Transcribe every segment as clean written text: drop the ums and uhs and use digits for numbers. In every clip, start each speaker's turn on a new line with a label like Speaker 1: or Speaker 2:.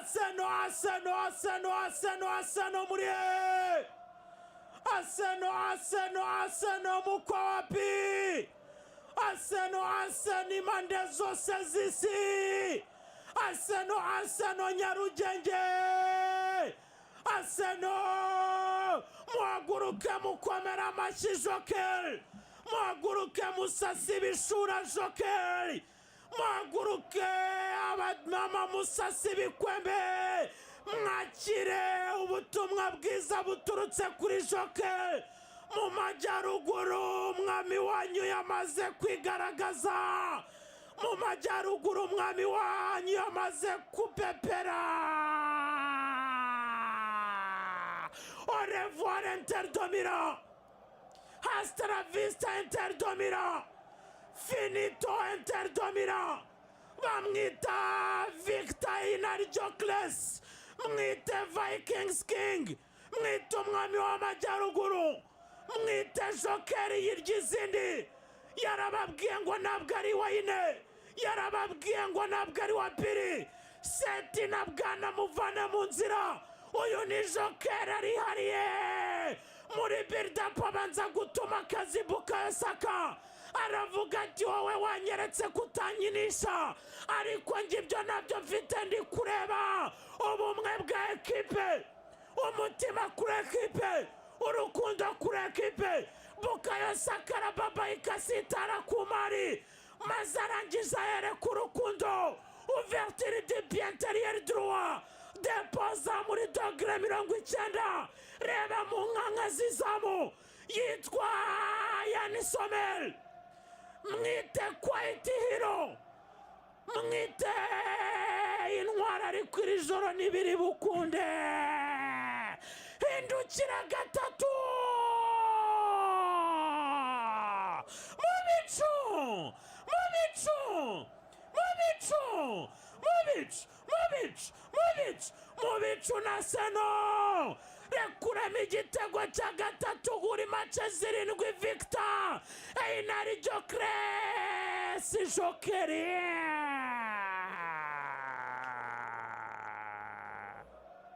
Speaker 1: Arsenal, Arsenal, Arsenal, Arsenal, Arsenal, muri he? Arsenal, Arsenal, Arsenal, muko wapi? Arsenal, Arsenal, impande zose z'isi. Arsenal, Arsenal, Nyarugenge. Arsenal, muhaguruke mukomere amashyi Joker, muhaguruke musasi ibishura Joker, muhaguruke abamama musasi ibikwembe, mwakire ubutumwa bwiza buturutse kuri Joker. Mu majyaruguru umwami wanyu yamaze kwigaragaza, mu majyaruguru umwami wanyu yamaze kupepera. Au revoir Inter de Milan, hasta la vista Inter de Milan, finito Inter de Milan. Bamwita Victor Einar Gyökeres, mwite Vikings King, mwite umwami w'amajyaruguru, mwite Joker yirya izindi. Yarababwiye ngo ntabwo ari wayine, yarababwiye ngo ntabwo ari wa piri seti na bwana, muvane mu nzira. Uyu ni Joker, arihariye muri build-up, abanza gutuma akazi Bukayo Saka, aravuga ati: "Wowe wanyeretse kutanyinisha, ariko njye ibyo nabyo mfite." Ndi kureba ubumwe bwa ekipe, umutima kuri ekipe, urukundo kuri ekipe. Bukayo Saka arababa ikasitara ku mari, maze arangiza yereka urukundo. Ouverture du pied intérieur droit, depoza muri dogere 90, reba mu nkanka z'izamu. Yitwa Yann Sommer, mwite quiet hero, mwite intwara, ariko iri joro ntibiri bukunde. Hindukira gatatu mu bicu, mu bicu, mu bicu, mu bicu, mu bicu, mu bicu, mu bicu na Arsenal. Rekuramo igitego cya gatatu kuri match 7. Victor Einar Gyökeres, Joker.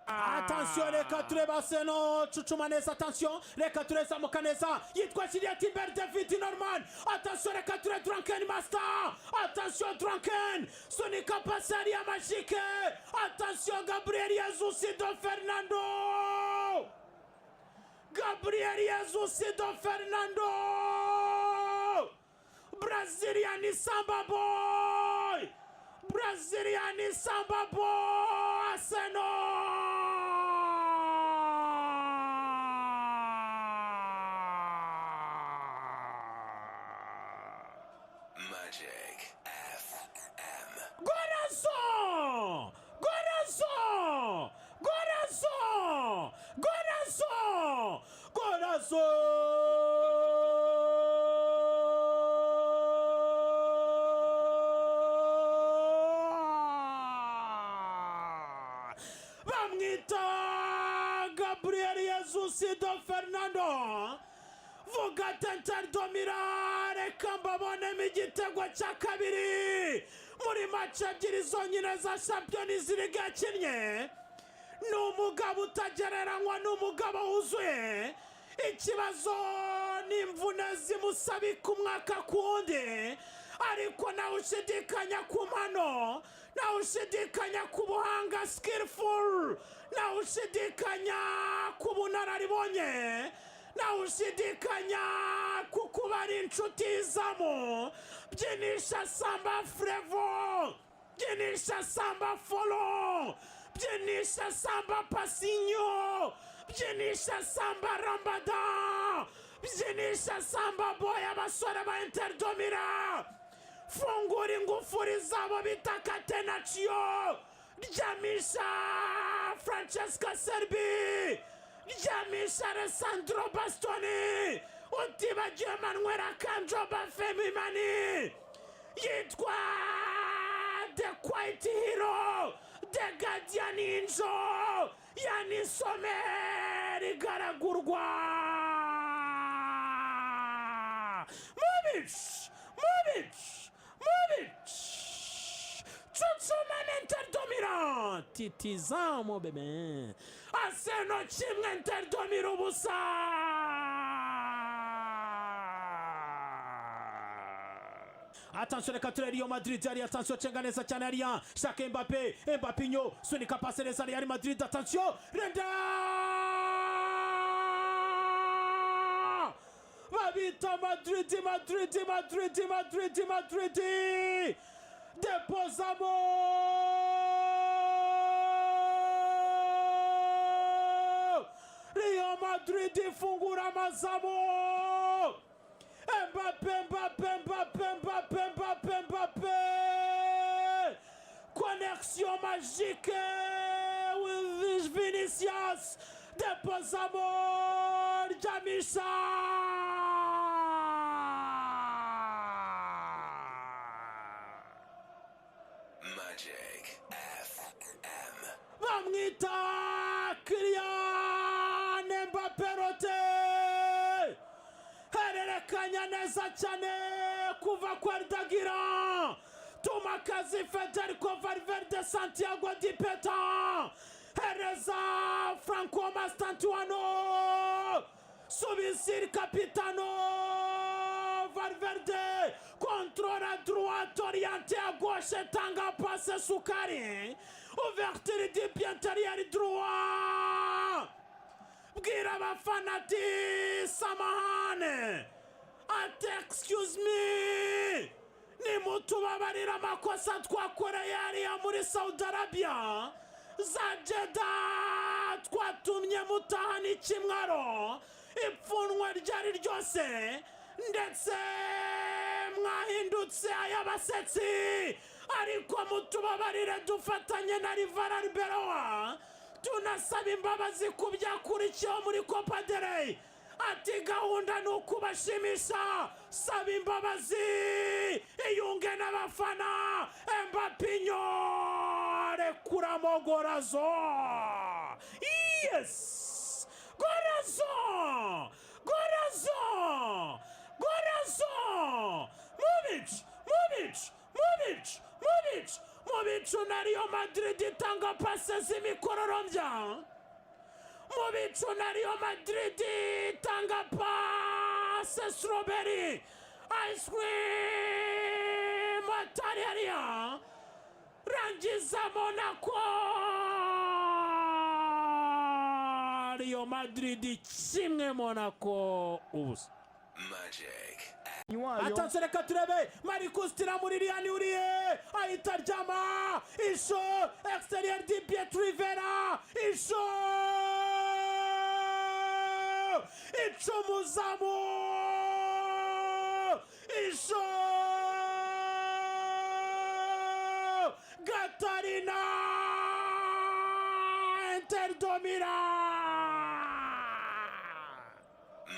Speaker 1: Attention, reka turebe Arsenal cucuma neza. Attention, reka turezamuka neza. Yitwa Kylian Timber, David Norman. Attention, reka ture Drunken Master. Attention, Drunken sunika pasari ya mashike. Attention, Gabriel Jesus do Fernando, Gabriel Jesus do Fernando, Brazilian Samba Boy, Brazilian Samba Boy, Arsenal.
Speaker 2: Magic FM.
Speaker 1: Golazo! Golazo! Golazo! Golazo! Golazo! Bamwita Gabriel Jesus do Fernando. Vuga ati: "Inter de Milan, reka mbabonemo igitego cya kabiri." Muri match ebyiri zonyine za Champions League yakinnye, ni umugabo utagereranywa, ni umugabo wuzuye. Ikibazo ni imvune zimusabika umwaka ku wundi, ariko nawe ushidikanya ku mpano, nawe ushidikanya ku buhanga, skillful, nawe ushidikanya ku bunararibonye, nawe ushidikanya ku kuba ari inshuti y'izamu. Byinisha samba frevo, byinisha samba folo, byinisha samba passinho, byinisha samba lambada, byinisha samba boy. Abasore ba Inter de Milan, fungura ingufuri zabo bita catenaccio. Ryamisha Francesco Acerbi, ryamisha Alessandro Bastoni, utibagiwe Manuel Akanji Obafemi Mani. Yitwa the quiet hero, the guardian angel, Yann Sommer, igaragurwa mu bicu, mu bicu, mu bicu. Attention, Inter de Milan, titizamo bebe. Arsenal 1, Inter de Milan 0. Attention, reka turebe Real Madrid yari. Attention, cenga neza cyane hariya, shaka Mbappe, Mbappe nyo sunika passe neza Real Madrid. Attention, renda babita Madrid, Madrid, Madrid, Madrid, Madrid, depozamo Real Madrid ifungura amazamu. Mbappe, Mbappe, Mbappe, Mbappe, Mbappe, Mbappe, connexion magique with Vinicius, depozamo ryamisha.
Speaker 2: Magic FM.
Speaker 1: Bamwita Kylian Mbappe rote, hererekanya neza cyane kuva kwa Rudagira Tumakazi Federico Valverde Santiago Di Peta, hereza Franco Mastantuano, subisir capitano Valverde, contrôle à droite, orienté à gauche, tanga passe sukari, ouverture du pied intérieur droit, bwira abafana ati samahane, ati excuse me, nimutubabarira amakosa twakoreye hariya muri Saudi Arabia za Jeda, twatumye mutahana ikimwaro, ipfunwe ryari ryose, ndetse mwahindutse ay'abasetsi, ariko mutubabarire dufatanye na Rivara Arbeloa, tunasaba imbabazi ku byakurikiyeho muri Copa del Rey. Ati gahunda ni ukubashimisha, saba imbabazi, iyunge n'abafana. Mbappinho rekuramo gorazo, yes, gorazo, gorazo, gorazo, mubicu, mubicu, mubicu, mubicu, mubicu na Real Madrid itanga pase z'imikororombya mu bicu na Real Madrid itanga pase strawberry ice cream, atari hariya, rangiza Monaco. Real Madrid 1, Monaco 0.
Speaker 2: Magic.
Speaker 1: Attention, reka turebe Marcus Thuram muri Lilian uriye ahita aryama, isho exterieur di Pietro Rivera, isho icumuzamu, isho Gatarina, Inter de Milan.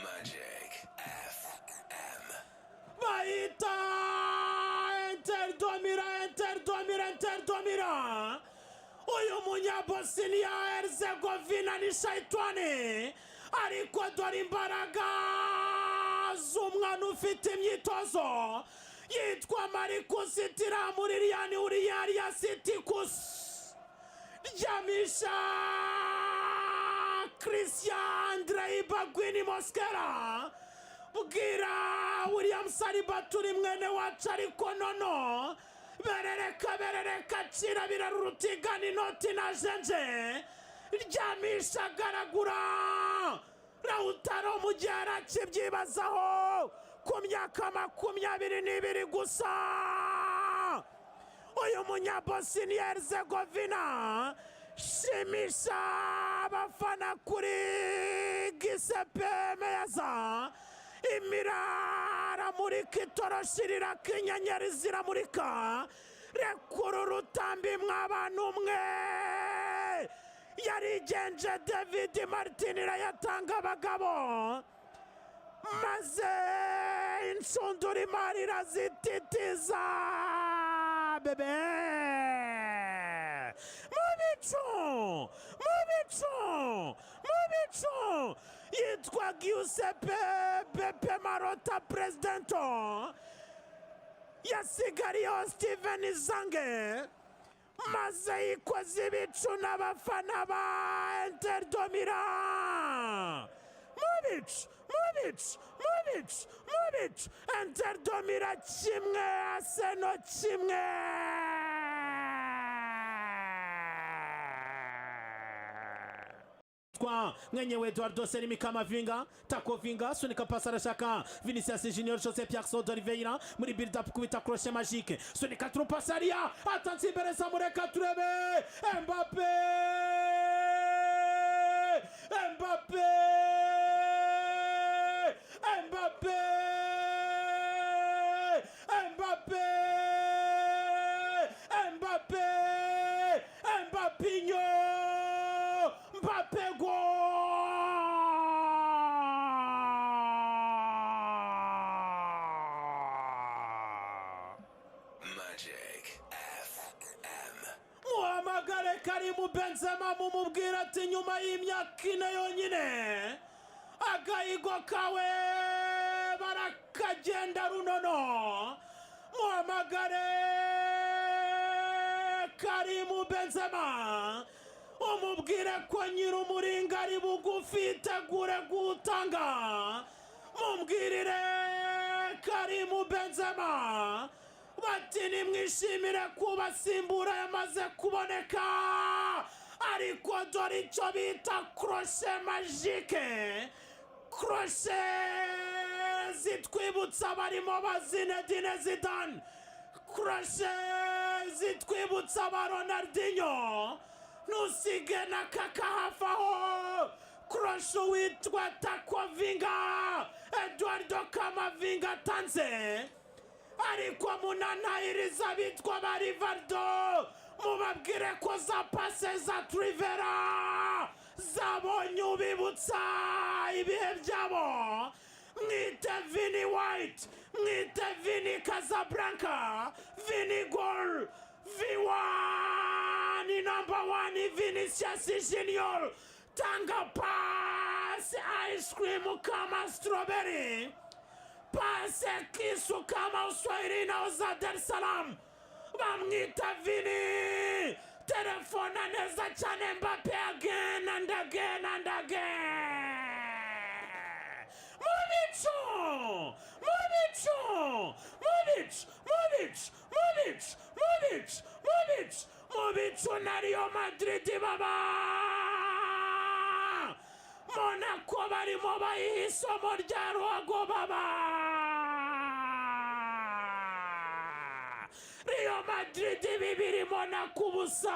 Speaker 2: Magic FM.
Speaker 1: Bahita Inter de Milan, Inter de Milan, Inter de Milan. Uyu munyabosiniya Herzegovina ni shayitani, ariko dore imbaraga z'umwana ufite imyitozo yitwa Marcus Thuram Lilian Uriya Siticus, ryamisha Christian Bagwini Mosquera, bwira William Saliba turi mwene wacu, ariko nono berereka, berereka, cira birarutigana inoti na jenje, ryamisha garagura Lautaro mu gihe arakibyibazaho ku myaka 22 gusa. Uyu munyabosiniya Herzegovina shimisha abafana kuri Giuseppe Meazza, imirara murika, itoroshi riraka, inyenyeri ziramurika, rekura urutambi mw'abantu mwe. Yarigenje David Martin irayatanga abagabo, maze inshundura imari irazititiza bebe mu bicu, mu bicu, mu bicu. Yitwa Giuseppe Pepe Marotta Presidento, yasigariyeho Steven Zange. Maze yikoze ibicu n'abafana ba Inter de Milan mu bicu, mu bicu, mu bicu, mu bicu. Inter de Milan 1, Arsenal 1. Twa mwenyewe Eduardo Serimi Kamavinga, Takovinga, sunika pasi, arashaka Vinicius Junior, Jose Pierre d'Oliveira muri build up, kubita crochet magique, sunika trou passe ariya, atanze imbere, zamureka turebe Mbappe, Mbappe, Mbappe, Mbappe, Mbappe, Mbappinho, Mbappe, goal!
Speaker 2: Magic FM.
Speaker 1: Muhamagare Karimu Benzema, mumubwira ati nyuma y'imyaka 4 yonyine agahigo kawe barakagenda runono. Muhamagare Karimu Benzema, umubwire ko nyir'umuringa ari bugufi, itegure gutanga. Mumbwirire Karimu Benzema bati nimwishimire kubasimbura yamaze kuboneka, ariko dore icyo bita crochet magique, crochet zitwibutsa barimo ba Zinedine Zidane, crochet zitwibutsa ba Ronaldinho, ntusige na Kaka hafi aho. Crochet witwa Takovinga, Eduardo Kamavinga atanze, ariko munanahiriza abitwa ba Rivaldo, mubabwire ko za passe za Trivera zabonye ubibutsa ibihe byabo. Mwite Vini White, mwite Vini Casablanca, Vini Gol, V1, number one, Vinicius Junior, tanga pass, ice cream kama strawberry, pase kisu kama uswahili na uza Dar es Salaam. Bamwita Vini, telefona neza cyane Mbappe again and again and again. Mu bicu, mu bicu, mu bicu, mu bicu, mu bicu, mu bicu, mu bicu, mu bicu na Real Madrid baba Monaco barimo bayiha isomo rya ruhago baba Real Madrid 2, Monaco 0.